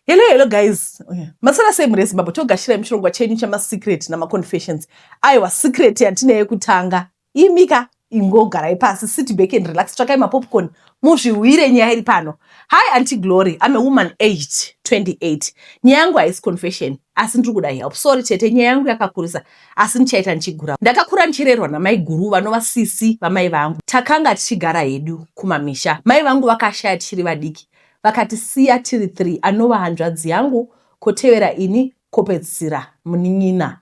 Hello, hello guys. Masara sei mhuri yeZimbabwe togashirai muchirongwa chenyu chamasecret namaconfessions. Aiwa secret yatinayo yekutanga. Imika ingogarai pasi, sit back and relax, tsvakai mapopcorn muzvihwire nyaya iri pano. Hi Auntie Glory, I'm a woman aged 28. Nyaya yangu haisi confession asi ndiri kuda help. Sorry tete, nyaya yangu yakakurisa asi ndichaita ndichigura. Ndakakura ndichirerwa namaiguru vanova sisi vamai vangu. Takanga tichigara hedu kumamisha. Mai vangu vakashaya tichiri vadiki vakatisiya tiri 3 anova hanzvadzi yangu kotevera ini kopedzisira munin'ina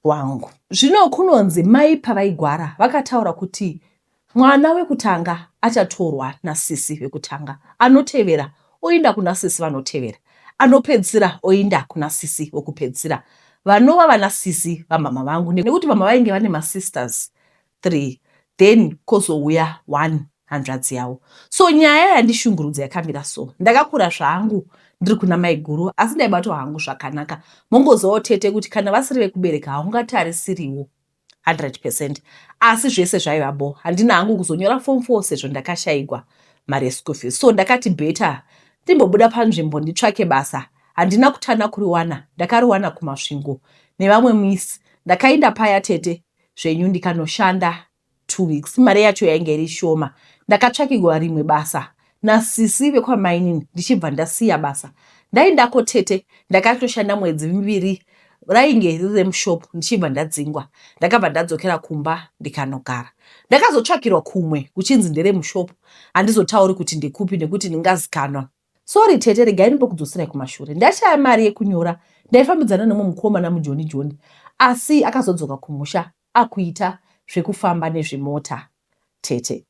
wangu. Zvino kunonzi mai pavaigwara vakataura kuti mwana wekutanga achatorwa nasisi vekutanga, anotevera oinda kuna sisi vanotevera, anopedzisira oinda kuna sisi vokupedzisira vanova vana sisi vamhamha vangu nekuti mhamha vainge vane masisters 3 then kozouya one hanzvadzi yavo. So nyaya yandishungurudza yakamira so. Ndakakura zvangu ndiri kuna maiguru asi ndaibatwa hangu zvakanaka. Mongozivawo tete kuti kana vasiri vekubereka haungatarisiriwo 100% asi zvese zvaiva bo. Handina hangu kuzonyora form 4 sezvo ndakashaigwa mari yeschool fees. So ndakati better ndimbobuda panzvimbo nditsvake basa. Handina kutana kuriwana, ndakariwana kuMasvingo nevamwe miss. Ndakainda paya tete zvenyu ndikanoshanda 2 weeks mari yacho yainge iri shoma. Ndakatsvakigwa rimwe basa nasisi vekwamainini ndichibva ndasiya basa. Ndaindako tete ndakatoshanda mwedzi miviri rainge riri remushop ndichibva ndadzingwa. Ndakabva ndadzokera kumba ndikanogara. Ndakazotsvakirwa kumwe kuchinzi nderemushop handizotauri kuti ndekupi nekuti ndingazikanwa. Sorry tete regai ndimbokudzoserai kumashure. Ndashaya mari yekunyora ndaifambidzana nemumwe mukomana mujoni joni asi akazodzoka kumusha akuita zvekufamba nezvimota tete.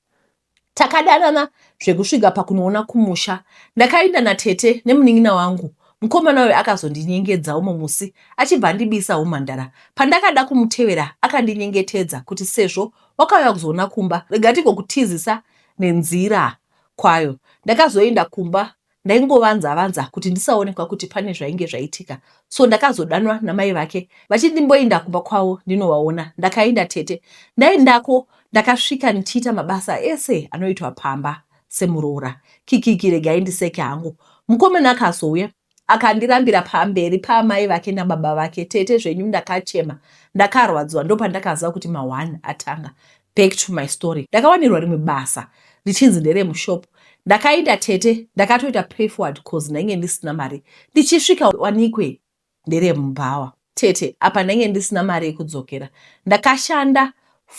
Takadanana zvekusvika pakunoona kumusha. Ndakainda natete nemunin'ina wangu. Mukomana uyu akazondinyengedza umwe musi achibva andibisa humhandara. Pandakada kumutevera akandinyengetedza kuti sezvo wakauya kuzoona kumba rega tigokutizisa nenzira kwayo. Ndakazoenda kumba ndaingovanza vanza kuti ndisaonekwa kuti pane zvainge zvaitika so ndakazodanwa namai vake vachiti ndimboinda kumba kwavo ndinovaona. Ndakainda tete. Ndaindako ndakasvika ndichiita mabasa ese anoitwa pamba semuroora. Kikiki regai ndiseke hangu. Mukomana akazouya akandirambira pamberi paamai vake nababa vake. Tete zvenyu ndakachema ndakarwadziwa ndopandakaziva kuti ma one atanga. Back to my story. Ndakawanirwa rimwe basa richinzi nderemushop. Ndakainda tete ndakatoita pay forward cause ndainge ndisina mari. Ndichisvika wanikwe nderemubhawa. Tete apa ndainge ndisina mari yekudzokera. Ndakashanda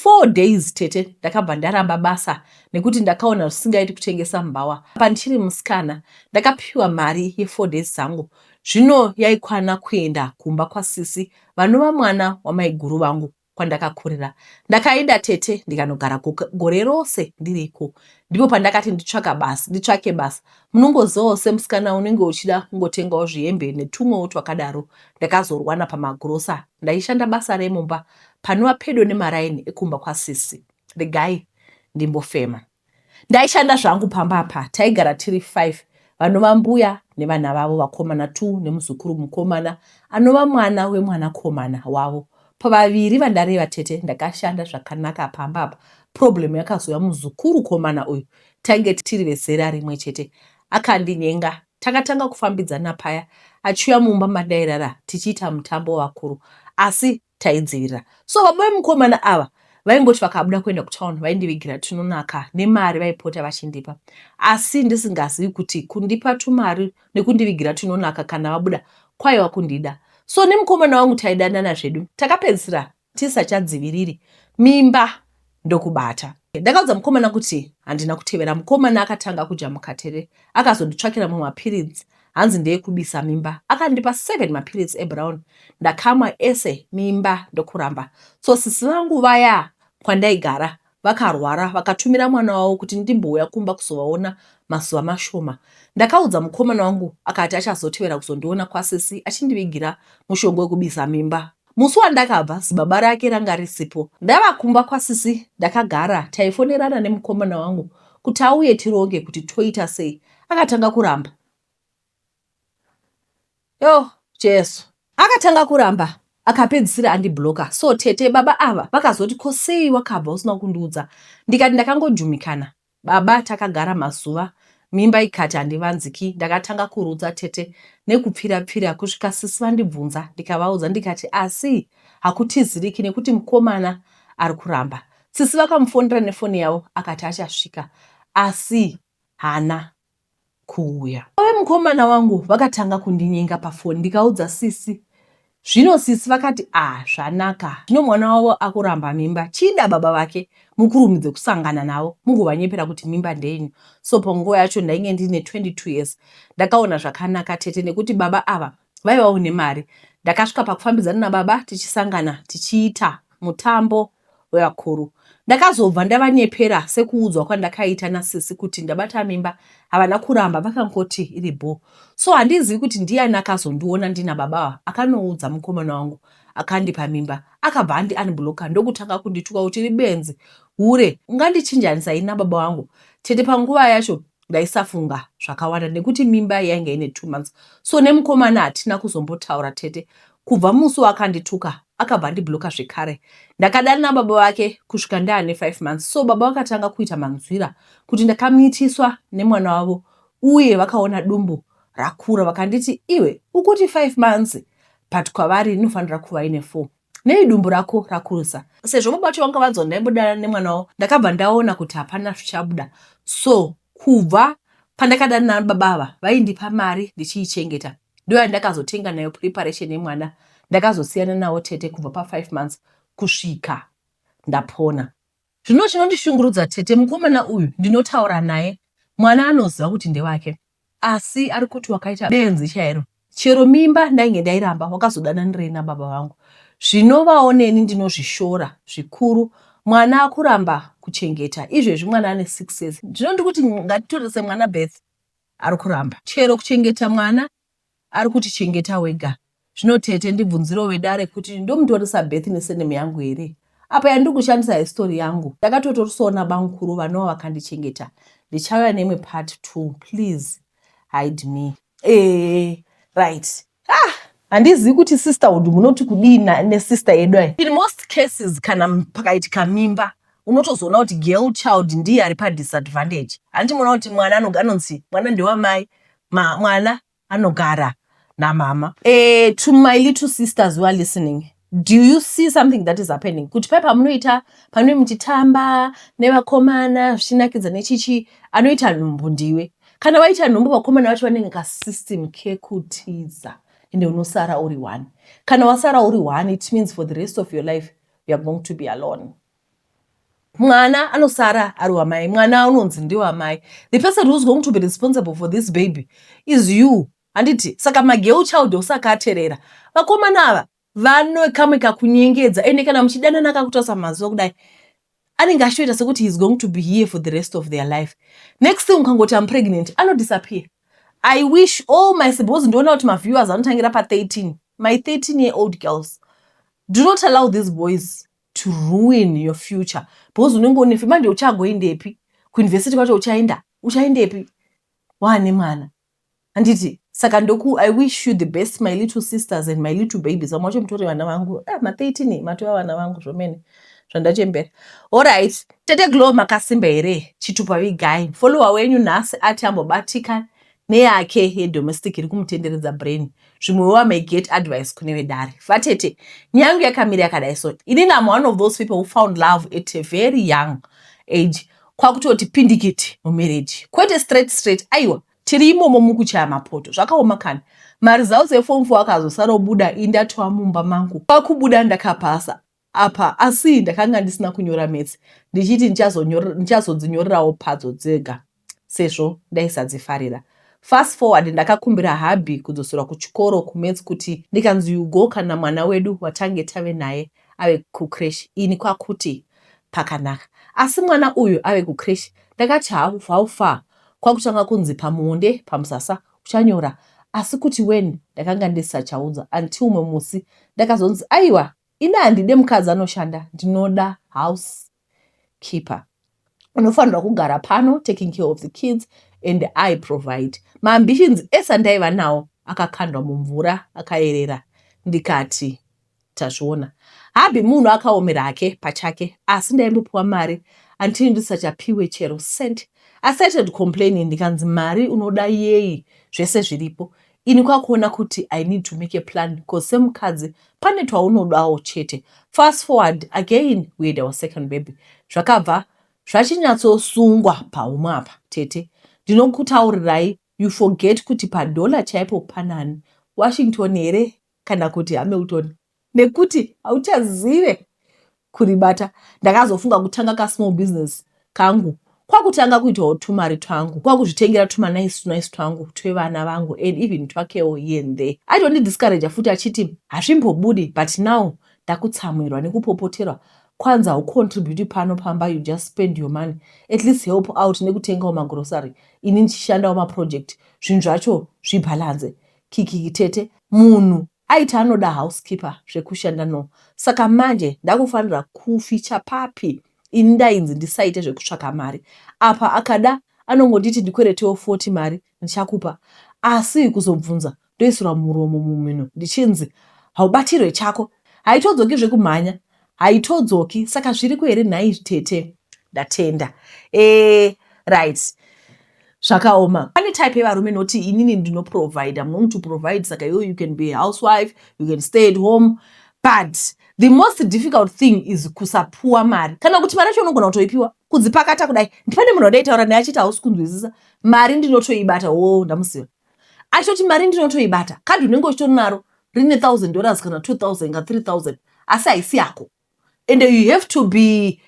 4 days tete ndakabva ndaramba basa nekuti ndakaona zvisingaiti kutengesa mubhawa. Apa ndichiri musikana. Ndakapiwa mari ye 4 days dzangu zvino yaikwana kuenda kumba kwasisi vanova mwana wamaiguru vangu kwandakakurira. Ndakaenda tete ndikanogara gore rose ndiriko. Ndipo pandakati nditsvaka basa, nditsvake basa. Munongozivawo semusikana unenge uchida kungotengawo zvihembe netumwewo twakadaro. Ndakazorwana pamagrosa. Ndaishanda basa remumba panova pedo nemaraini ekumba kwasisi. Regai ndimbofema. Ndaishanda zvangu pamba apa taigara tiri 5 vanova mbuya nevana vavo vakomana 2 nemuzukuru mukomana anova mwana wemwanakomana wavo. Pavaviri vandareva tete ndakashanda zvakanaka pamba apa problem yakazouya muzukuru komana uyu tainge tiri vezera rimwe chete akandinyenga takatanga kufambidzana paya achiuya mumba mandairara tichiita mutambo wevakuru asi taidzivirira so baba vemukomana ava vaingoti vakabuda kuenda kutown vaindivigira tunonaka nemari vaipota vachindipa asi ndisingazivi kuti kundipa tumari nekundivigira tunonaka kana vabuda kwaiva kundida so nemukomana wangu taidanana zvedu takapedzisira tisachadziviriri mimba ndokubata. Ndakaudza mukomana kuti handina kutevera. Mukomana akatanga kudya mukatere akazonditsvakira mamwe mapiritsi hanzi ndeekubisa mimba. Akandipa 7 mapiritsi ebrown ndakamwa ese mimba ndokuramba. So sisi vangu vaya kwandaigara vakarwara vakatumira mwana wavo kuti ndimbouya kumba kuzovaona mazuva mashoma. Ndakaudza mukomana wangu akati achazotevera kuzondiona kwasisi achindivigira mushonga wekubisa mimba. Musi wandakabva zibaba rake ranga risipo. Ndava kumba kwasisi ndakagara taifonerana nemukomana wangu kuti auye tironge kuti toita sei akatanga kuramba. Yoh Jesu. Akatanga kuramba akapedzisira andiblocker so tete baba ava vakazoti ko sei wakabva usina kundiudza ndikati ndakangojumikana baba takagara mazuva Mimba ikati handivanziki. Ndakatanga kurutsa tete nekupfira pfira kusvika sisi vandibvunza ndikavaudza ndikati asi hakutiziriki nekuti mukomana ari kuramba. Sisi vakamufonera nefoni yavo akati achasvika asi haana kuuya. Baba vemukomana wangu vakatanga kundinyenga pafoni ndikaudza sisi. Zvino sisi vakati ah zvanaka zvino mwana wavo akuramba mimba chida baba vake mukurumidze kusangana navo mugovanyepera kuti mimba ndeyenyu. So panguva yacho ndainge ndine 22 years ndakaona zvakanaka tete nekuti baba ava vaivawo nemari. Ndakasvika pakufambidzana nababa tichisangana tichiita mutambo wevakuru. Ndakazobva ndavanyepera sekuudzwa kwandakaita nasisi kuti ndabata mimba havana kuramba vakangoti iri bho. So handizivi kuti ndiyani akazondiona ndina baba ava akanoudza mukomana wangu akandipa mimba akabva andi unblocka ndokutanga kundituka kuti uri benzi hure ungandichinjanisa ini nababa vangu tete panguva yacho ndaisafunga zvakawanda nekuti mimba yainge ine 2 months so nemukomana hatina kuzombotaura tete kubva musi waakandituka akabva andibloka zvekare ndakadana nababa vake kusvika ndaane 5 months so baba vakatanga kuita manzwira kuti ndakamitiswa nemwana wavo uye vakaona dumbu rakura vakanditi iwe ukuti 5 months but kwavari inofanira kuva ine 4 nei dumbu rako rakurisa sezvo baba vacho vanga vanzwa ndaimbodana nemwana wavo ndakabva ndaona kuti hapana zvichabuda so kubva pandakadana nababa ava vaindipa mari ndichiichengeta ndo yandakazotenga nayo preparation yemwana ndakazosiyana nawo tete kubva pa5 months kusvika ndapona zvino chinondishungurudza tete mukomana uyu ndinotaura naye mwana anoziva kuti ndewake asi ari kuti wakaita benzi chairo chero mimba ndainge ndairamba wakazodananirei nababa vangu zvinovawo neni ndinozvishora zvikuru mwana akuramba kuchengeta izvezvi mwana ane 6 years ndinondi kuti ngatitorese mwana birth ari kuramba chero kuchengeta mwana ari kuti chengeta wega zvino tete ndibvunzirewo vedare kuti ndomutoresa birth nesurname yangu here apa yandiri kushandisa history yangu ndakatotorisawo nabamukuru vanova vakandichengeta ndichauya neimwe part 2 please hide me right ah handizivi kuti sisterhood munoti kudii nesister yedu ai in most cases kana pakaitika mimba unotozoona kuti girl child ndiye ari padisadvantage handiti muona kuti mwana anonzi mwana ndewamai mwana anogara namama to my little sisters who are listening do you see something that is happening kuti pai pamunoita panoi muchitamba nevakomana zvichinakidza nechichi anoita nhumbu ndiwe kana waita nhumbu vakomana vacho vanenge kasystem kekutiza ende unosara uri one kana wasara uri one it means for the rest of your life you are going to be alone mwana anosara ari wamai mwana unonzi ndewamai the person who is going to be responsible for this baby is you handiti saka magirl child usakaterera vakomana ava vano kamwe kakunyengedza ende kana muchidanana akakutarisa mazuva kudai anenge achitoita sekuti he is going to be here for the rest of their life next thing ukangoti am pregnant anodisappear i wish all my because ndioona kuti maviewers anotangira pa13 my 13 year old girls do not allow these boys to ruin your future because unenge unefi manje uchagoendepi kuuniversity kwacho uchaenda uchaendepi waane mwana handiti saka ndoku i wish you the best my little sisters and my little babies vamwe vacho mutori vana vangu ah, ma13 matova vana vangu zvomene zvandachembera alright tete Glo makasimba here chitupa vigai follower wenyu nhasi ati ambobatika neyake yedomestic iri kumutenderedza brain zvimwewo may get advice kune vedare vatete nyange yakamira yakadai so inini am one of those people who found love at a very young age kwakutoti pindikiti mumarriage kwete straight straight aiwa tiri imomo mukuchaya mapoto zvakaoma kani maresults eform 4 akazosara obuda indatova mumba mangu kwakubuda ndakapasa apa asi ndakanga ndisina kunyora maths ndichiti ndichazodzinyorerawo padzo dzega sezvo ndaisadzifarira fast forward ndakakumbira hubby kudzoserwa kuchikoro kumaths kuti ndikanzi you go kana mwana wedu watange tave naye ave kucreche ini kwakuti pakanaka asi mwana uyu ave kucreche ndakati how far kwakutanga kunzi pamuonde pamusasa uchanyora asi kuti when ndakanga ndisachaudza until umwe musi ndakazonzi aiwa ini handide mukadzi anoshanda ndinoda house keeper unofanirwa kugara pano taking care of the kids and i provide maambitions ese andaiva nawo akakandwa mumvura akayerera ndikati tazviona hubby munhu akaomera hake pachake asi ndaimbopiwa mari until ndisachapiwe chero cent. I started complaining ndikanzi mari unoda yei zvese zviripo. Ini kwakuona kuti I need to make a plan because semukadzi pane twaunodawo chete. Fast forward again we had our second baby. Zvakabva zvachinyatsosungwa paumwe apa tete. Ndinokutaurirai you forget kuti padollar chaipo panani. Washington here kana kuti Hamilton nekuti hauchazive kuribata. Ndakazofunga kutanga kasmall business kangu kwakutanga kuitawo tumari twangu kwakuzvitengera tumanice tunice twangu twevana vangu and even twakewo here and there. Aitondidiscourage futi achiti hazvimbobudi but now ndakutsamwirwa nekupopoterwa kwanzi haucontribute pano pamba you just spend your money at least help out nekutengawo magrocery ini ndichishandawo maproject zvinhu zvacho zvibhalanze kikiki tete munhu aiti anoda housekeeper zvekushanda no saka manje ndakufanira kuficha papi ini ndainzi ndisaite zvekutsvaka mari apa akada anongonditi ndikweretewo 40 mari ndichakupa asi kuzobvunza ndoisirwa muromo mumhino ndichinzi haubatirwe chako haitodzoki zvekumhanya haitodzoki saka zviriko here nhai tete ndatenda right zvakaoma pane type yevarume noti inini ndinoprovide I'm going to provide saka iwe you can be a housewife you can stay at home but the most difficult thing is kusapuwa mari kana kuti mari yacho unogona kutoipiwa kudzipakata kudai ndipane munhu wadaitaura naye achiti hausi kunzwisisa mari ndinotoibata o ndamuziva achitoti mari ndinotoibata kadhi unenge uchitori rine $1000 kana 2000 ka 3000 asi haisi yako and you have to be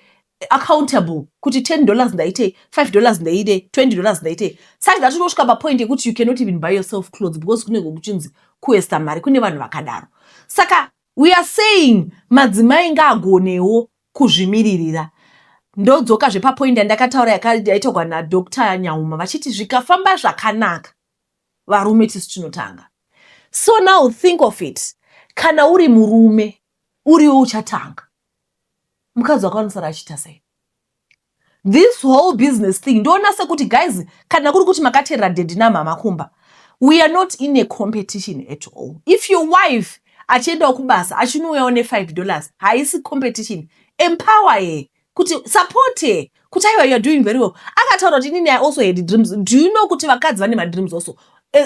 accountable kuti $10 ndaitei $5 ndaitei $20 ndaitei saka ndatinosvika papoint yekuti you cannot even buy yourself clothes because kunenge kuchinzi kuwesta mari kune vanhu vakadaro saka we are saying madzimai ngaagonewo kuzvimiririra ndodzoka zvepapoint yandakataura yaitaurwa naDr Nyauma vachiti zvikafamba zvakanaka varume tisu tinotanga so now think of it kana uri murume uriwo uchatanga mukadzi wako anosara achiita sei this whole business thing ndoona sekuti guys kana kuri kuti makateerera daddy namama kumba we are not in a competition at all if your wife achiendawo kubasa achinouyawo ne$5 haisi competition empower ye kuti support her kuti aiwa you are doing very well akataura kuti inini i also had dreams do you know kuti vakadzi vane madreams also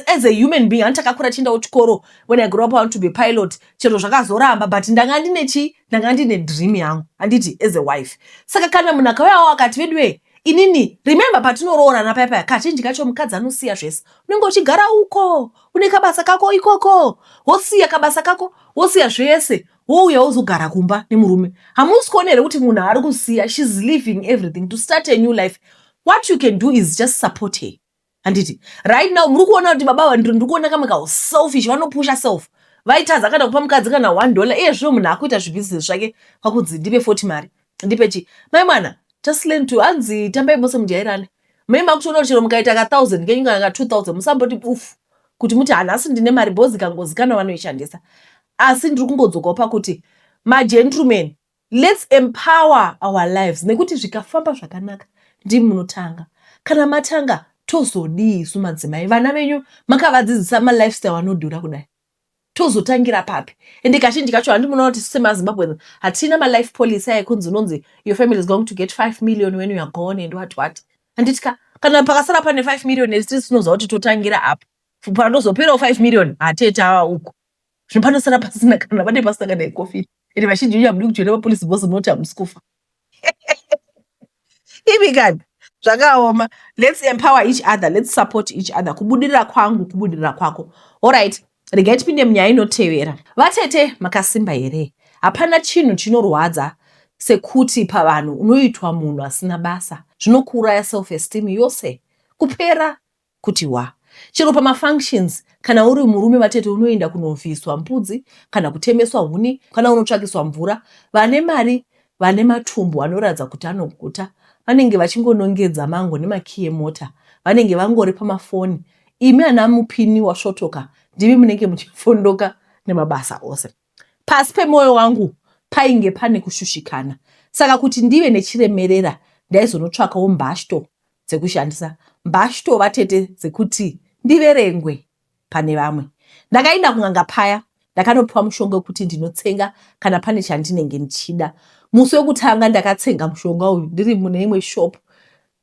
as a human being hani takakura tichiendawo chikoro when I grew up I want to be a pilot chero zvakazoramba but ndanga ndine chi ndanga ndine dream yangu handiti as a wife saka kana munhu akauyawo akati veduwe inini remember patinoroorana paya paya kazhinji kacho mukadzi anosiya zvese unenge uchigara uko une kabasa kako ikoko wosiya kabasa kako wosiya zvese wouya wozogara kumba nemurume hamusi kuona here kuti munhu ari kusiya she's leaving everything to start a new life what you can do is just support her handiti right now muri kuona kuti baba ndiri kuona kamwe kauselfish vanopusha self vaitadza kana kupa mukadzi kana $1 iye zvino munhu akuita zvibhizinesi zvake kwakunzi ndipe 40 mari ndipe chi mai mwana just learn to hanzi tambai mose mujairane mai makutoona kuti chero mukaita ka1000 kenyu kana ka2000 musamboti bufu kuti muti hanhasi ndine mari bhozi kangozikana vanoishandisa asi ndiri kungodzokawo pakuti magentlemen let's empower our lives nekuti zvikafamba zvakanaka ndimi munotanga kana matanga tozodii isu madzimai vana venyu makavadzidzisa malifestyle anodhura kudai tozotangira papi ende kazhinji kacho handi munoona kuti semazimbabwe hatina malife policy ayekunzi unonzi your family is going to get 5 million when you are gone and what what handiti ka kana pakasara pane 5 million isi tinoziva kuti totangira apo panozoperawo 5 million hatete ava uko zvino panosara pasina kana pane pasina kana ikofi ende vazhinji venyu hamudi kujoina mapolisi bhosi munoti hamusi kufa imi kani zvakaoma let's empower each other let's support each other kubudirira kwangu kubudirira kwako alright regai tipinde munyaya inotevera vatete makasimba here hapana chinhu chinorwadza sekuti pavanhu unoitwa munhu asina basa zvinokuuraya self esteem yose kupera kuti wa chero pamafunctions kana uri murume vatete unoenda kunobviswa mbudzi kana kutemeswa huni kana unotsvakiswa mvura vane mari vane matumbu anoratidza kuti anoguta vanenge vachingonongedza mango nemakiyi emota vanenge vangori pamafoni imi ana mupini wasvotoka ndimi munenge muchifondoka nemabasa ose pasi pemwoyo wangu painge pane kushushikana saka kuti ndive nechiremerera ndaizonotsvakawo mbashto dzekushandisa mbashto vatete dzekuti ndiverengwe pane vamwe ndakaenda kun'anga paya ndakanopiwa mushonga wekuti ndinotsenga kana pane chandinenge ndichida musi wekutanga ndakatsenga mushonga uyu ndiri mune imwe shop.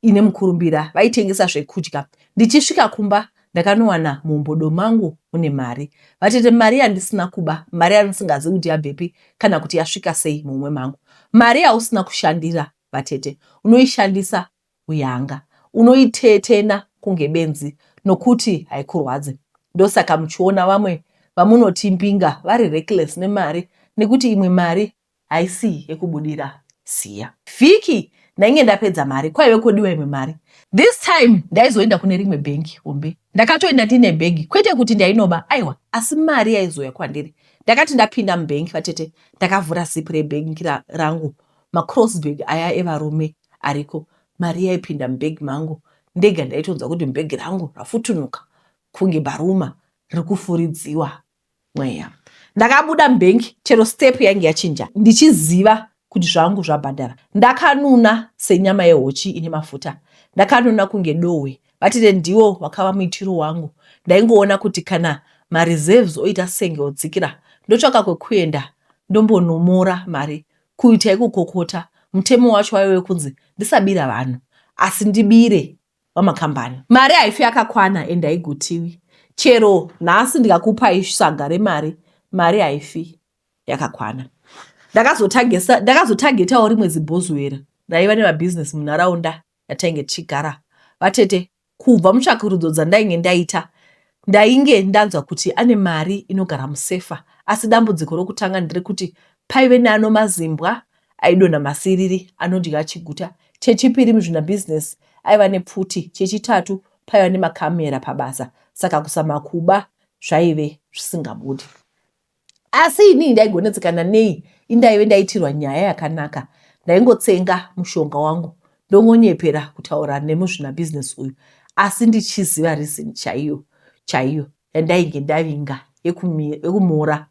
ine mukurumbira vaitengesa zvekudya. Ndichisvika kumba ndakanowana mumbodo mangu mune mari. Vatete mari yandisina kuba, mari yandisingazivi kuti yabvepi kana kuti yasvika sei mumwe mangu. Mari yausina kushandira vatete unoishandisa huyanga. Unoitetena kunge benzi nokuti haikurwadze. Ndosaka muchiona vamwe vamunoti mbinga vari reckless nemari nekuti imwe mari haisi yekubudira ziya. Vhiki ndainge ndapedza mari kwaive kodiwa imwe mari. This time ndaizoenda kune rimwe bhengi hombe. Ndakatoenda ndine bhegi kwete kuti ndainoba aiwa asi mari yaizouya kwandiri. Ndakati ndapinda mubhengi vatete ndakavhura zip rebhengi rangu macross bag aya evarume ariko. Mari yaipinda mubhegi mangu ndega ndaitonzwa kuti mubhegi rangu rafutunuka kunge bharuma riri kufuridziwa mweya. Ndakabuda mubhengi chero step yainge yachinja ndichiziva kuti zvangu zvabhadhara. Ndakanuna senyama yehochi ine mafuta. Ndakanuna kunge dohwe. Vatete ndiwo wakava muitiro wangu. Ndaingoona kuti kana mareserves oita senge odzikira ndotsvaka kwekuenda ndombonomora mari kuita yekukokota. Mutemo wacho waive wekunzi ndisabira vanhu asi ndibire vamakambani. Mari haifi yakakwana and haigutiwi. Chero nhasi ndikakupai saga remari, mari haifi yakakwana. Ndakazotagetawo rimwe zibhozuwera raiva nemabhizinesi munharaunda yatainge tichigara. Vatete, kubva mutsvakurudzo dzandainge ndaita, ndainge ndanzwa kuti ane mari inogara musefa asi dambudziko rokutanga nderekuti paive neano mazimbwa aidonha masiriri anodya achiguta. Chechipiri muzvinabhizinesi aiva nepfuti. Chechitatu paiva nemakamera pabasa saka kuzama kuba zvaive zvisingabudi. Asi inini ndaigonetsekana nei indaive ndaitirwa nyaya yakanaka. Ndaingotsenga mushonga wangu ndongonyepera kutaura nemuzvinabhizinesi uyu asi ndichiziva reason chaiyo chaiyo yandainge ndavinga yekumora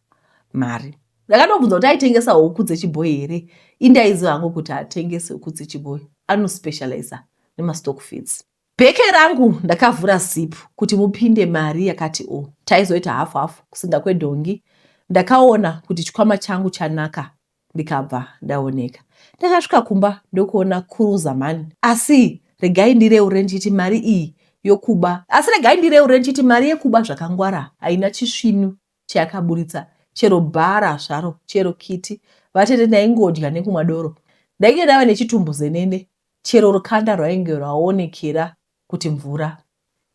mari. Ndakatobvunza kuti aitengesa huku dzechibhoyi here indaiziva hangu kuti haatengesi huku dzechibhoyi anospecializa nemastock feeds. Bheke rangu ndakavhura zip kuti mupinde mari yakati o taizoita hafu hafu kusinga kwedhongi. Ndakaona kuti chikwama changu chanaka ndikabva ndaoneka. Ndakasvika kumba ndokuona kuruza mhani asi regai ndireure ndichiti mari iyi yokuba asi regai ndireure ndichiti mari yekuba zvakangwara haina chisvinu chayakaburitsa chero bhara zvaro chero kiti vatete ndaingodya nekumwa doro ndainge ndava nechitumbu zenene chero rukanda rwainge rwaonekera kuti mvura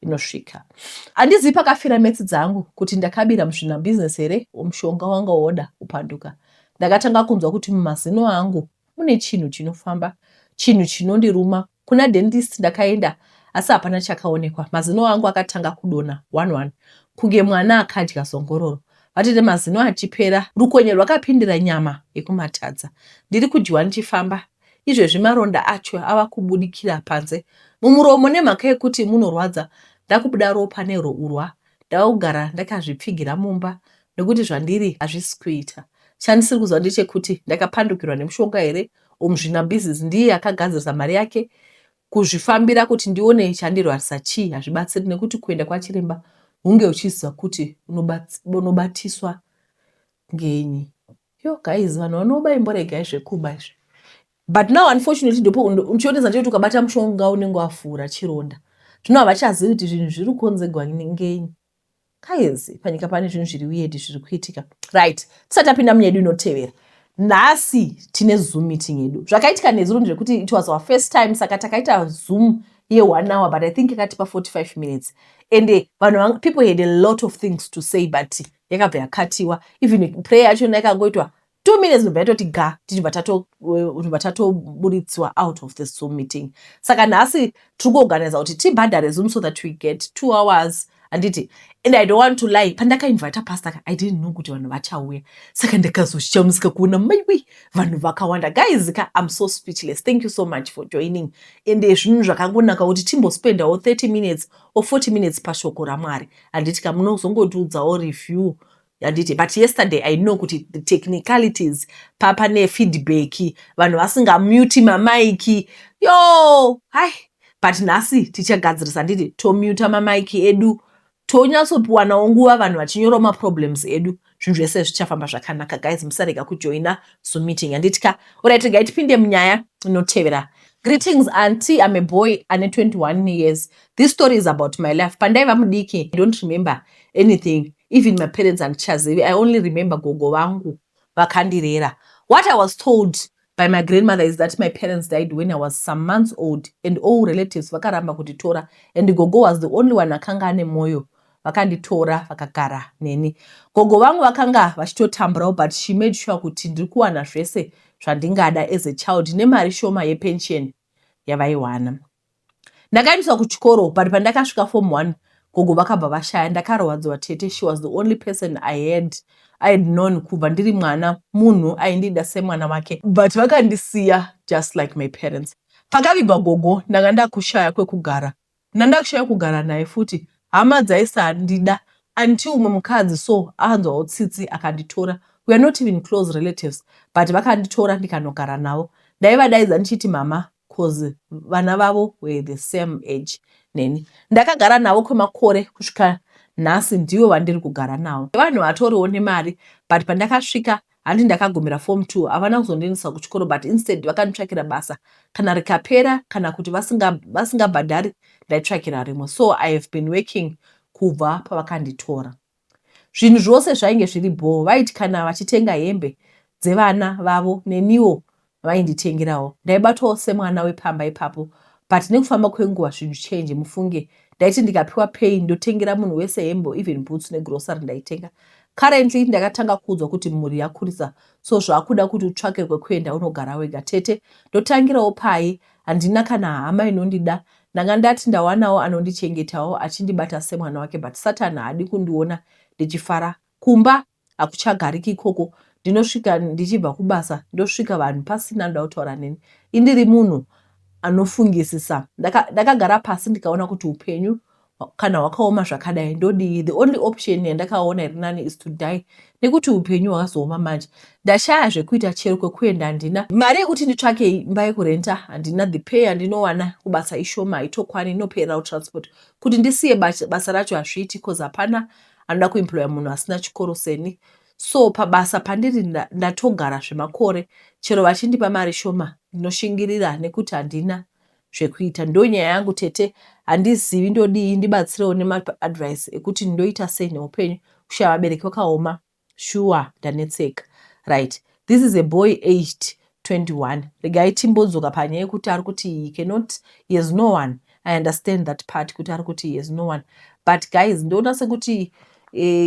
inosvika. Handizivi pakafira metsi dzangu kuti ndakabira muzvinabhizinesi here or mushonga wanga woda kupanduka. Ndakatanga kunzwa kuti mumazino angu mune chinhu chinofamba, chinhu chinondiruma. Kuna dentist ndakaenda asi hapana chakaonekwa. Mazino angu akatanga kudonha one one kunge mwana akadya zongororo. Vatete mazino achipera, rukonye rwakapindira nyama yekumatadza. Ndiri kudyiwa ndichifamba Izvezvi maronda acho ava kubudikira panze mumuromo nemhaka yekuti munorwadza. Ndakubuda ropa nerourwa. Ndava kugara ndakazvipfigira mumba nekuti zvandiri hazvisi kuita. Chandisiri kuziva ndechekuti ndakapandukirwa nemushonga here or muzvinabhizinesi ndiye akagadzirisa mari yake. Kuzvifambira kuti ndione chandirwarisa chii hazvibatsiri nekuti kuenda kwachiremba hunge uchiziva kuti unobatiswa ngenyi. Yo guys vanhu vanoba imboregai zvekuba izvi. But now unfortunately ndipo uchionesa ndechekuti ukabata mushonga unenge wafura chironda. Zvino havachazivi kuti zvinhu zviri kukonzegwa ngenyi. Guys panyika pane zvinhu zviri weird zviri kuitika. Right, tisati tapinda munyaya yedu inotevera. Nhasi tine Zoom meeting yedu. Zvakaitika nezuro ndezvekuti it was our first time saka takaita Zoom ye one hour but I think yakatipa 45 minutes. And vanhu people had a lot of things to say but yakabva yakatiwa even prayer yachona yakangoitwa two minutes ndobva yatoti ga tichibva tatobva tatoburitswa out of the zoom meeting saka nhasi tiri kuorganiza kuti tibhadhare zoom so that we get two hours handiti and i don't want to lie pandakainvita pastor i didn't know kuti vanhu vachauya saka ndakazoshamisika kuona maiwi vanhu vakawanda guys ka i'm so speechless thank you so much for joining and zvinhu zvakangonaka kuti timbospendawo 30 minutes or 40 minutes pashoko ramwari handiti ka munozongotiudzawo review handiti but yesterday i know kuti the technicalities papane feedback vanhu vasingamuti mamaiki yo hai but nhasi tichagadzirisa handiti tomuta mamaiki edu tonyatsopiwanawo nguva vanhu vachinyorawo maproblems edu zvinhu zvese zvichafamba zvakanaka guys musarega kujoina zoom meeting handiti ka orit regai tipinde munyaya inotevera. Greetings, auntie. I'm a boy ane 21 years. This story is about my life. Pandaiva mudiki, I don't remember anything. Even my parents handichazivi. I only remember gogo vangu vakandirera. What I was told by my grandmother is that my parents died when I was some months old and all relatives vakaramba kunditora and gogo was the only one akanga ane moyo vakanditora vakagara neni. Gogo vangu vakanga vachitotamburawo, but she made sure kuti ndiri kuwana zvese zvandingada as a child nemari shoma yepension yavaiwana. Ndakaendeswa kuchikoro, but pandakasvika form 1 gogo vakabva vashaya. Ndakarwadziwa, tete. She was the only person I had known kubva ndiri mwana, munhu aindida semwana wake, but vakandisiya just like my parents. Pakavigwa gogo, ndanga ndakushaya kwekugara, ndandakushaya kugara naye futi. Hama dzaisandida until umwe mukadzi so anzwawo tsitsi akanditora. We are not even close relatives, but vakanditora ndikanogara navo. Ndaivadaidza ndichiti mama, 'cause vana vavo were the same age neni. Ndakagara navo kwemakore kusvika nhasi, ndivo vandiri kugara navo. Vanhu vatoriwo nemari, but pandakasvika, handi ndakagumira form 2, havana kuzondiendesa kuchikoro, but instead vakanditsvakira basa. Kana rikapera kana kuti vasingabhadhari, ndaitsvakira rimwe. So I have been working kubva pavakanditora. Zvinhu zvose zvainge zviri bhoo. Vaiti kana vachitenga hembe dzevana vavo, neniwo vainditengerawo. Ndaibatwawo semwana wepamba ipapo, but nekufamba kwenguva zvinhu change, mufunge. Ndaiti ndikapiwa pay, ndotengera munhu wese hembe, even boots negrocery ndaitenga. Currently ndakatanga kuudzwa kuti mhuri yakurisa, so zvakuda kuti utsvake kwekuenda unogara wega. Tete, ndotangirawo pai? Handina kana hama inondida. Ndanga ndati ndawanawo anondichengetawo achindibata semwana wake, but Satan haadi kundiona ndichifara. Kumba hakuchagariki ikoko. Ndinosvika ndichibva kubasa, ndosvika vanhu pasina anoda kutaura neni. Indiri munhu anofungisisa. Ndakagara pasi ndikaona kuti upenyu kana hwakaoma zvakadai, ndodii? The only option yandakaona iri nani is to die, nekuti upenyu hwakazooma manje. Ndashaya zvekuita, chero kwekuenda handina. Mari yekuti nditsvake imba yekurenta handina. The pay yandinowana kubasa ishoma, haitokwani, inoperera kutransport. Kuti ndisiye basa racho hazviiti, 'cause hapana anoda kuemploya munhu asina chikoro seni. So pabasa pandiri ndatogara zvemakore. Chero vachindipa mari shoma, ndinoshingirira nekuti handina zvekuita. Ndo nyaya yangu, tete. Handizivi ndodii. Ndibatsirewo nemaadvice ekuti ndoita sei neupenyu. Kushaya vabereki vakaoma shuwa, ndanetseka. Right, this is a boy aged 21. Regai timbodzoka panyaya yekuti ari kuti he cannot, he has no one. I understand that part, kuti ari kuti he has no one, but guys, ndoona sekuti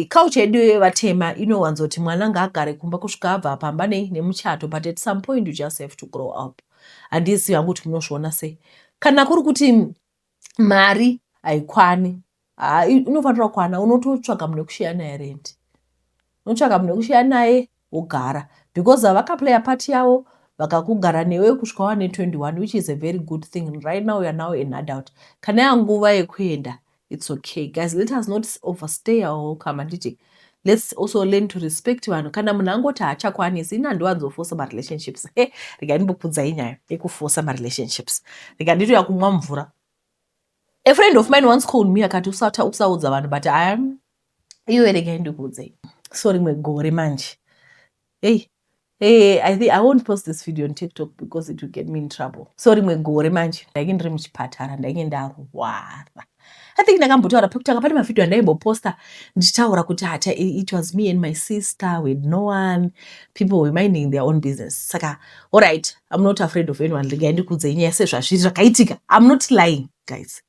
culture yedu yevatema inowanzoti mwana ngaagare kumba kusvika abva pamba nei nemuchato, but at some point you just have to grow up. Handizivi hangu kuti munozviona sei. Kana kuri kuti mari haikwani, inofanira kukwana. Unototsvaga munhu wekushiya naye rent, unotsvaga munhu wekushiya naye wogara, because havakaplaya part yavo, vakakugara newe kusvika wane 21, which is a very good thing. Right now you are now an adult. Kana yanguva yekuenda, it's okay. Guys, let us not overstay our welcome, handiti? Let's also learn to respect vanhu. Kana munhu angoti haachakwanisi, ini handiwanzofosa marelationships. He, regai ndimbokudzai nyaya yekufosa marelationships. Rega nditoya kumwa mvura. A friend of mine once called me akati usaudza vanhu, but I iwe, regai ndikuudzei. So rimwe gore manje, hey, hey, I think I won't post this video on TikTok because it will get me in trouble. So rimwe gore manje ndainge ndiri muchipatara, ndainge ndarwara. I think ndakambotaura pekutanga pane mavhidhiyo andaimboposta ndichitaura kuti hata it was me and my sister, we had no one, people were minding their own business. Saka alright, I'm not afraid of anyone. Regai ndikuudzei nyaya sezvazviri zvakaitika. I'm not lying, guys.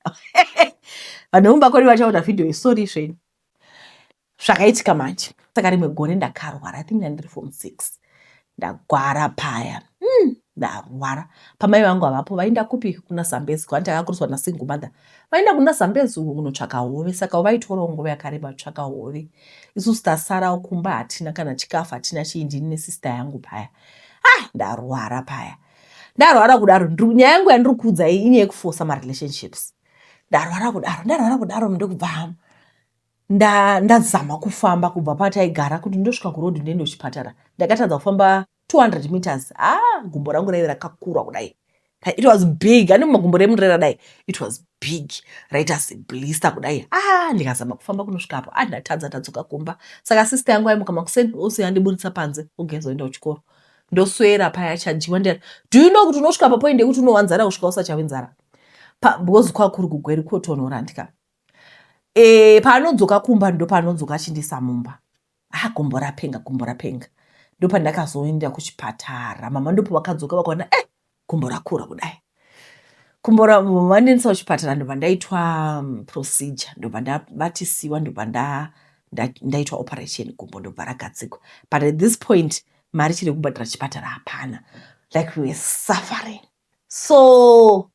Vanhu vemumba kwedu vachaona vhidhiyo, isorry zvenyu. Zvakaitika manje, saka rimwe gore ndakarwara. I think ndandiri form 6. Ndagwara paya, ndarwara pamai vangu havapo. Vaenda kupi? Kuna Zambezi kwani takakuriswa nasingle mother. Vaenda kuna Zambezi uko kunotsvaka hove, saka vaitorawo nguva yakareba kutsvaka hove. Isusu tasarawo kumba, hatina kana chikafu, hatina chii, ndini nesister yangu paya. Ah, ndarwara paya, ndarwara kudaro, nyaya yangu yandiri kuudzai inyaya yekufosa marelationships. Ndarwara kudaro, ndarwara kudaro, ndokubva ndazama kufamba kubva pataigara kuti ndosvika kurodhi ndiende kuchipatara. Ndakatadza kufamba 200 meters. Ah, gumbo rangu raive rakakura kudai. It was big, ane magumbo remurera dai. It was big, raita seblister kudai. Ah, ndikazama kufamba kunosvika apo, ah, ndatadza. Ndadzoka kumba. Saka sister yangu aimuka makuseni ose andiburitsa panze, ogezoenda kuchikoro. Ndoswera paya chadyiwa ndiani? Do you know kuti unosvika papoint yekuti unohwa nzara kusvika usachawe nzara? Because kwakuri kugweri kotonhora ndika. E, paanodzoka kumba ndopaanodzoka achindisa mumba. Ah, gumbo rapenga, gumbo rapenga. Ndopandakazoenda kuchipatara. Mama ndopavakadzoka vakaona eh gumbo rakura kudai. Gumbo vandiendesa kuchipatara ndobva ndaitwa procedure ndobva ndabatisiwa ndobva ndaitwa operation gumbo ndobva ragadzikwa. But at this point mari chiri kubhadhara chipatara hapana. Like we were suffering. So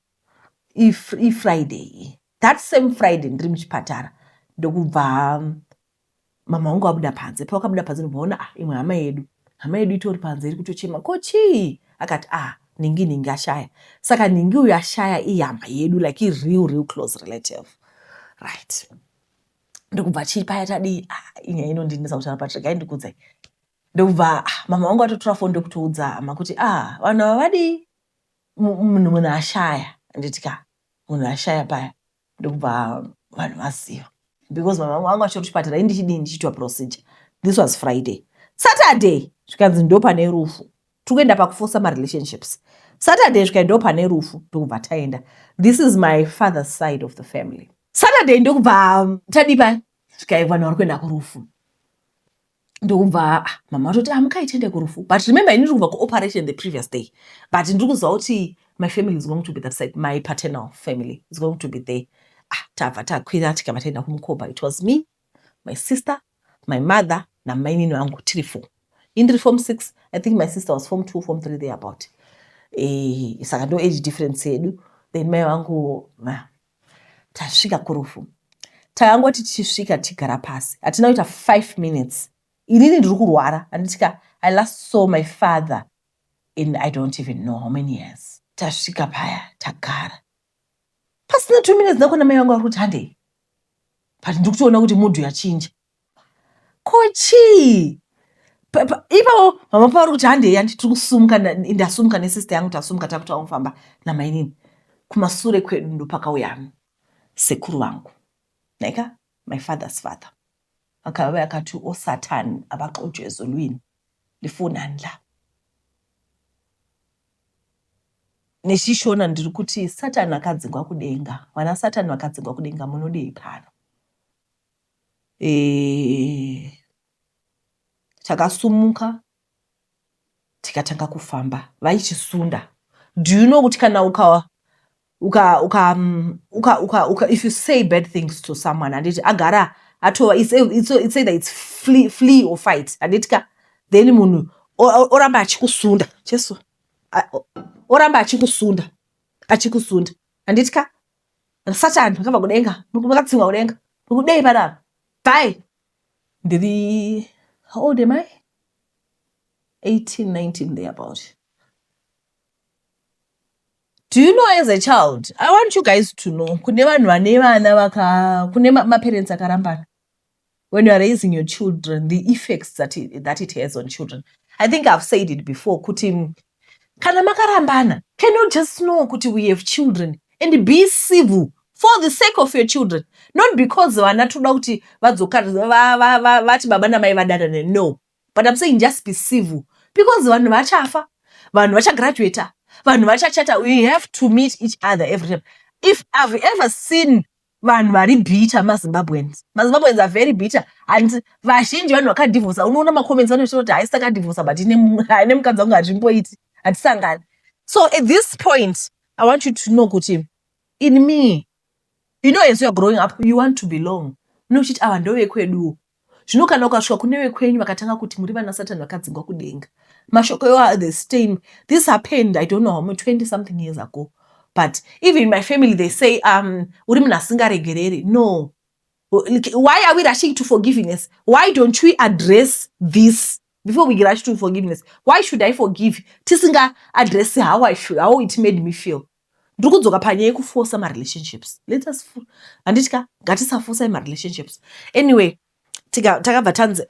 if Friday, that same Friday ndiri muchipatara ndokubva mama vangu vabuda panze. Pavakabuda panze ndobvaona ah, imwe hama yedu, hama yedu itori panze iri kutochema. Ko chii? Akati ah, nhingi nhingi ashaya. Saka nhingi uyu ashaya ihama yedu, like i real real close relative, right? Ndokubva chii paya tadii? Ah, inyaya inondinetsa kutaura, but regai ndikudzai. Ndokubva ah, mama vangu vatotora foni ndokutoudza hama kuti ah, vanhu ava vadii, munhu ashaya, handiti ka? Munhu ashaya paya ndokubva vanhu vaziva because mama vangu vachiri kuchipatara, ini ndichidii, ndichiitwa procedure. This was Friday. Saturday zvikanzi ndo pane rufu. Tiri kuenda pakufosa marelationships. Saturday zvikai ndo pane rufu, ndokubva taenda. This is my father's side of the family. Saturday ndokubva tadii paya, zvikai vanhu vari kuenda kurufu. Ndokubva ah, mama vatoti ah, mukaitende kurufu. But remember, ini ndiri kubva kuoperation the previous day, but ndiri kuziva kuti my family is going to be that side, my paternal family is going to be there. Ah, tabva takwira tikabva taenda kumukoba. It was me, my sister, my mother namainini vangu, tiri four. Ini ndiri form 6, I think my sister was form 2, form 3 there about. E, saka ndo age difference yedu. Then mai vangu, tasvika kurufu, takangoti tichisvika tigara pasi, hatina kuita 5 minutes. Inini ndiri kurwara, handitika? I last saw my father in I don't even know how many years. Tasvika paya tagara, pasina 2 minutes ndakona mai vangu vari kuti handei, but ndiri kutoona kuti mood yachinja. Ko chii ipapo? Mama pavari kuti handei, handi tiri kusumuka, ndasumuka nesister yangu, tasumuka takutaura kufamba namainini. Kumasure kwedu ndopakauya sekuru vangu naika, my father's father. Akauya akati, "Osatani abaxotshwe ezulwini, lifunani la?" NechiShona ndiri kuti Satani akadzingwa kudenga, vana Satani vakadzingwa kudenga, munodei pano? E, takasumuka tikatanga kufamba vaichisunda. Do you know kuti kana uka uka uka uka uka uka if you say bad things to someone, handiti agara atova it's either it's flee or fight, handiti ka? Then munhu oramba achikusunda, Jesu, oramba achikusunda, achikusunda, handiti ka? Satani vakabva kudenga, vakadzingwa kudenga, mukudei panapa? Bye. Ndiri, how old am I? 18, 19 there about. Do you know, as a child, I want you guys to know, kune vanhu vane vana vaka kune maparents akarambana, when you are raising your children, the effects that it has on children. I think I've said it before kuti kana makarambana, can you just know kuti we have children and be civil for the sake of your children, not because vana toda kuti vadzoka vati baba namai vadanane. No, but I'm saying just be civil because vanhu vachafa, vanhu vachagraduata, vanhu vachachata. We have to meet each other every time. If I've ever seen vanhu vari bitter, maZimbabweans. MaZimbabweans are very bitter and vazhinji vanhu vakadhivhosa, unoona macomments vanoita kuti haisi takadhivhosa, but ine mukadzi wangu hazvimboiti, hatisangani. So at this point I want you to know kuti in me, as you are growing up, you want to belong. Unochiti ava ndovekweduwo. Zvino kana ukasvika kune vekwenyu vakatanga kuti muri vana Satani vakadzingwa kudenga, mashoko iwayo, the stain. This happened, I don't know how many, 20 something years ago, but even my family, they say uri munhu asingaregereri. No, why are we rushing to forgiveness? Why don't we address this before we rush to forgiveness? Why should I forgive tisinga address how I feel, how it made me feel? Ndiri kudzoka panyaya yekufosa marelationships. Let us, handiti ka, ngatisafosai marelationships. Anyway, takabva tanzi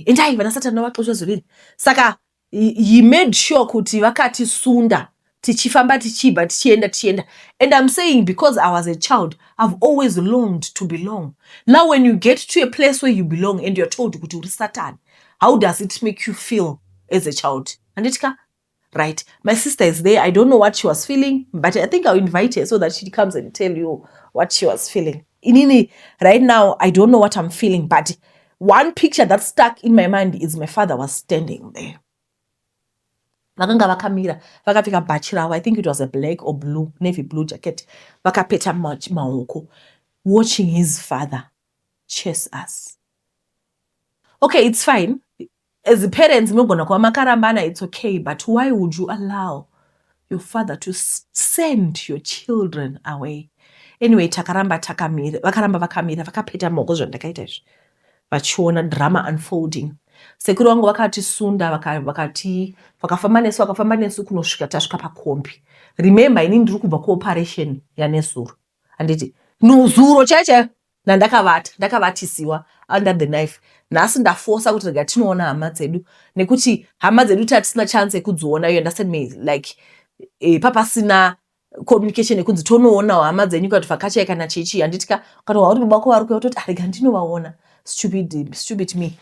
endai, vana Satani vavaxoshwa zulwini. Saka he made sure kuti vakatisunda tichifamba, tichibva, tichienda, tichienda. And I'm saying, because I was a child, I've always longed to belong. Now when you get to a place where you belong and you're told kuti uri Satan, how does it make you feel as a child? Handiti ka? Right, my sister is there. I don't know what she was feeling, but I think I'll invite her so that she comes and tell you what she was feeling. Inini right now, I don't know what I'm feeling, but one picture that stuck in my mind is my father was standing there. Vakanga vakamira vakapfeka bhachi ravo. I think it was a black or blue, navy blue jacket. Vakapeta maoko, watching his father chase us. Okay, it's fine. As parents, munogona kuva makarambana, it's okay, but why would you allow your father to send your children away? Anyway, takaramba takamira, vakaramba vakamira vakapeta maoko, zvandakaita izvi, vachiona drama unfolding. Sekuru vangu vakatisunda, vakati vakafamba nesu, vakafamba nesu kunosvika tasvika pakombi. Remember, inini ndiri kubva kuoperation yanesuro, handiti? Nozuro chaiyo chaiyo nandakavata, ndakavatisiwa under the knife. Nhasi ndafosa kuti rega tinoona hama dzedu, nekuti hama dzedu tatisina chance yekudziona, you understand me? Like papasina communication yekunzi tonoonawo hama dzenyu kana kuti vhakachai kana chichi, handiti ka? Kana wauri baba vako vari kuuya, kutoti arega ndinovaona. Stupid, stupid me.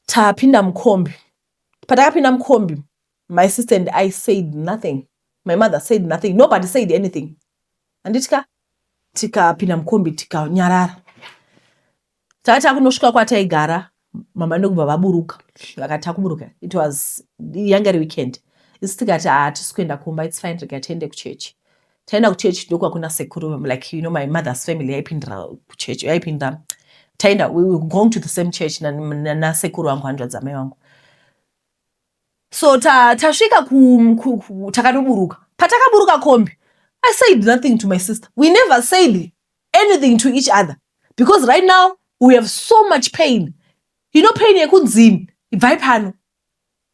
Tapinda mukombi. Patakapinda mukombi, my sister and I said nothing, my mother said nothing, nobody said anything, handiti ka? Tikapinda mukombi, tikanyarara. Takati takunosvika kwataigara, mama ndokubva vaburuka, vakati takuburuka. It was yanga iri weekend. Isi tikati hatisi kuenda kumba, it's fine, rega tiende kuchechi. Taenda kuchechi, ndokwakuna sekuru. Like, my mother's family yaipindira kuchechi, yaipinda. Taenda, we were going to the same church nasekuru vangu, hanzvadzi amai vangu. So tasvika takatoburuka. Patakaburuka kombi, I said nothing to my sister. We never said anything to each other because right now we have so much pain, pain yekunzi ibvai pano,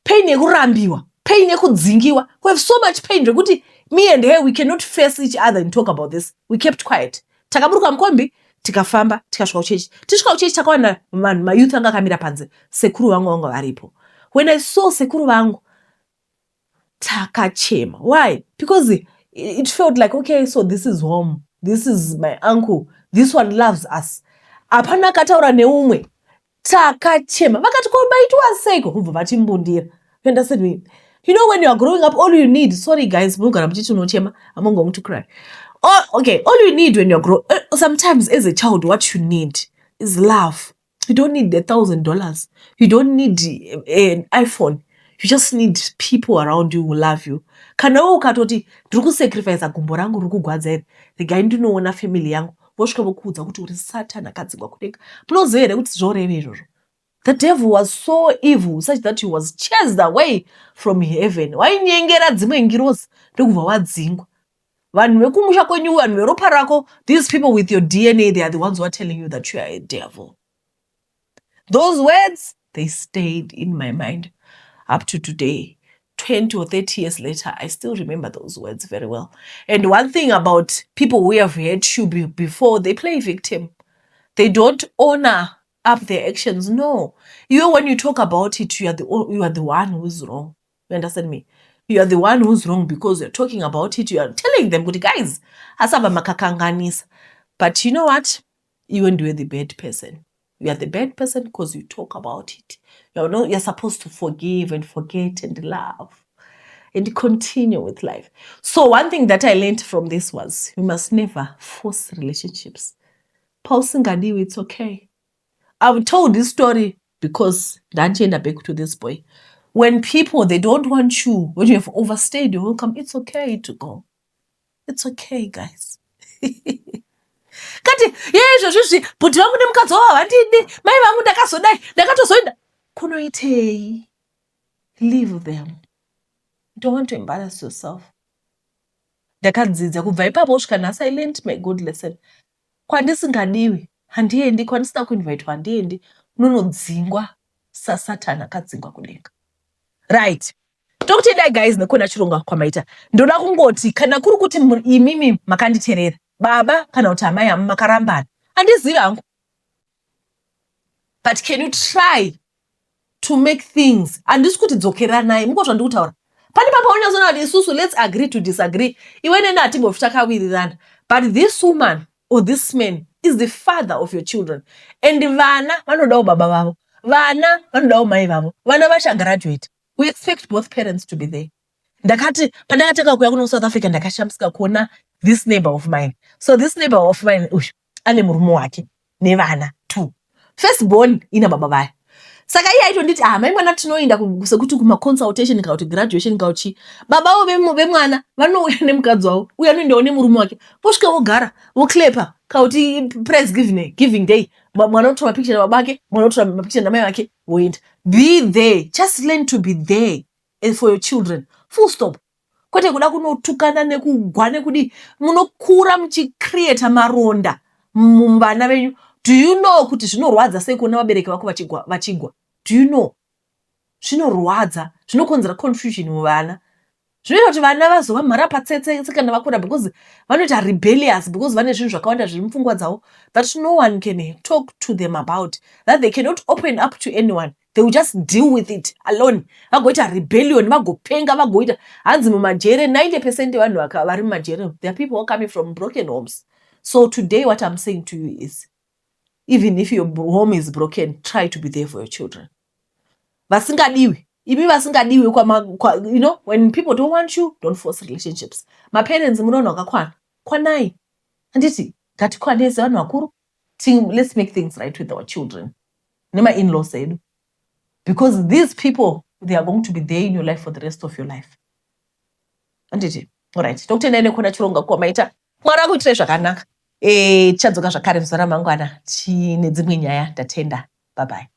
pain yekurambiwa, pain yekudzingiwa. We have so much pain zvekuti me and her, we cannot face each other and talk about this. We kept quiet. Takaburuka mukombi, tikafamba, tikasvika kuchechi. Tisvika kuchechi, takawana vanhu, mayouth anga akamira panze. Sekuru vangu vanga varipo. When I saw sekuru vangu, takachema. Why? Because it felt like, okay, so this is home, this is my uncle, this one loves us. Hapana akataura neumwe, takachema. Vakati, "Ko maitwa seiko?" Kubva vatimbundira. You understand me? When you are growing up, all you need, sorry guys, munogara muchiti unochema, I'm going to cry. Oh, okay, all you need when you're grow sometimes as a child, what you need is love. You don't need $1,000, you don't need an iPhone, you just need people around you who love you. Kana iwe ukatoti ndiri kusacrifica gumbo rangu riri kugwadza iri, regai ndinoona family yangu, vosvika vokuudza kuti uri Satan akadzingwa kudenga. Munoziva here kuti zvoreve izvozvo? The devil was so evil such that he was chased away from heaven. Wainyengera dzimwe ngirozi, ndokubva wadzingwa. Vanhu vekumusha kwenyu, vanhu veropa rako, these people with your DNA, they are the ones who are telling you that you are a devil. Those words, they stayed in my mind up to today. 20 or 30 years later, I still remember those words very well. And one thing about people who have hurt you before, they play victim. They don't honor up their actions. No, you, when you talk about it, you are the one who's wrong. You understand me? You are the one who's wrong because you're talking about it. You are telling them kuti, "Guys, asaba makakanganisa." But you know what? You and you're the bad person. You are the bad person because you talk about it. You're not, you're supposed to forgive and forget and love and continue with life. So one thing that I learned from this was you must never force relationships. Pausingadiwi, it's okay. I've told this story because ndandienda back to this boy. When people, they don't want you, when you have overstayed your welcome, it's okay to go. It's okay, guys. Kati ye izvozvizvi bhuti vangu nemukadzi wavo havandidi, mai vangu ndakazodai, ndakatozoenda kunoitei? Leave them. You don't want to embarrass yourself. Ndakadzidza kubva ipapo kusvika nhasi. I learned my good lesson. Kwandisingadiwi handiendi, kwandisina kuinvitwa handiendi. Unonodzingwa saSatani akadzingwa kudenga. Right, tokutendai guys nekuona chirongwa kwamaita. Ndoda kungoti kana kuri kuti imimi makanditerera, baba kana kuti amai amu makarambana, handizivi hangu, but can you try to make things? Handisi kuti dzokeranai, muko zvandiri kutaura pane papa unyazoona kuti isusu, let's agree to disagree. Iwe neni hatimbofi takawirirana, but this woman or this man is the father of your children, and vana vanodawo baba vavo, vana vanodawo mai vavo. Vana vachagraduate. We expect both parents to be there. Ndakati pandakatanga kuuya kuno South Africa, ndakashamisika kuona this neighbor of mine. So this neighbor of mine uyu ane murume wake nevana two, first born ina baba vaya. Saka iye aitonditi, "Ah, mai mwana, tinoenda sekuti kumaconsultation kana kuti graduation kana kuti." Babavo vemwana vanouya nemukadzi wavo, uye anoendawo nemurume wake, vosvika vogara, voclapa. Kana kuti prize giving day, mwana otora mapicture nababa ake, mwana otora mapicture namai vake, voenda. Be there. Just learn to be there for your children, full stop. Kwete kuda kunotukana nekugwa nekudii. Munokura muchicreata maronda muvana venyu. Do you know kuti zvinorwadza sei kuona vabereki vako vachigwa, vachigwa? Do you know zvinorwadza? Zvinokonzera confusion muvana. Zvinoita kuti vana vazova mharapatsetse kana vakura, because vanoita rebellious, because vane zvinhu zvakawanda zviri mupfungwa dzavo that no one can talk to them about, that they cannot open up to anyone. They will just deal with it alone, vagoita rebellion, vagopenga, vagoita hanzi mumajere. 90% yevanhu vari mumajere, there are people who are coming from broken homes. So today what I'm saying to you is, even if your home is broken, try to be there for your children. Vasingadiwi, imi vasingadiwi kwa, when people don't want you, don't force relationships. Maparents, munoona wakakwana, kwanai. Handiti ngatikwanei sevanhu vakuru? Let's make things right with our children nema-inlaws edu, because these people, they are going to be there in your life for the rest of your life, handiti? Alright, tokutendai nekuona chirongwa kwamaita. Mwari akuitirai zvakanaka. Tichadzoka zvakare zuva ramangwana tine dzimwe nyaya. Ndatenda, bye bye.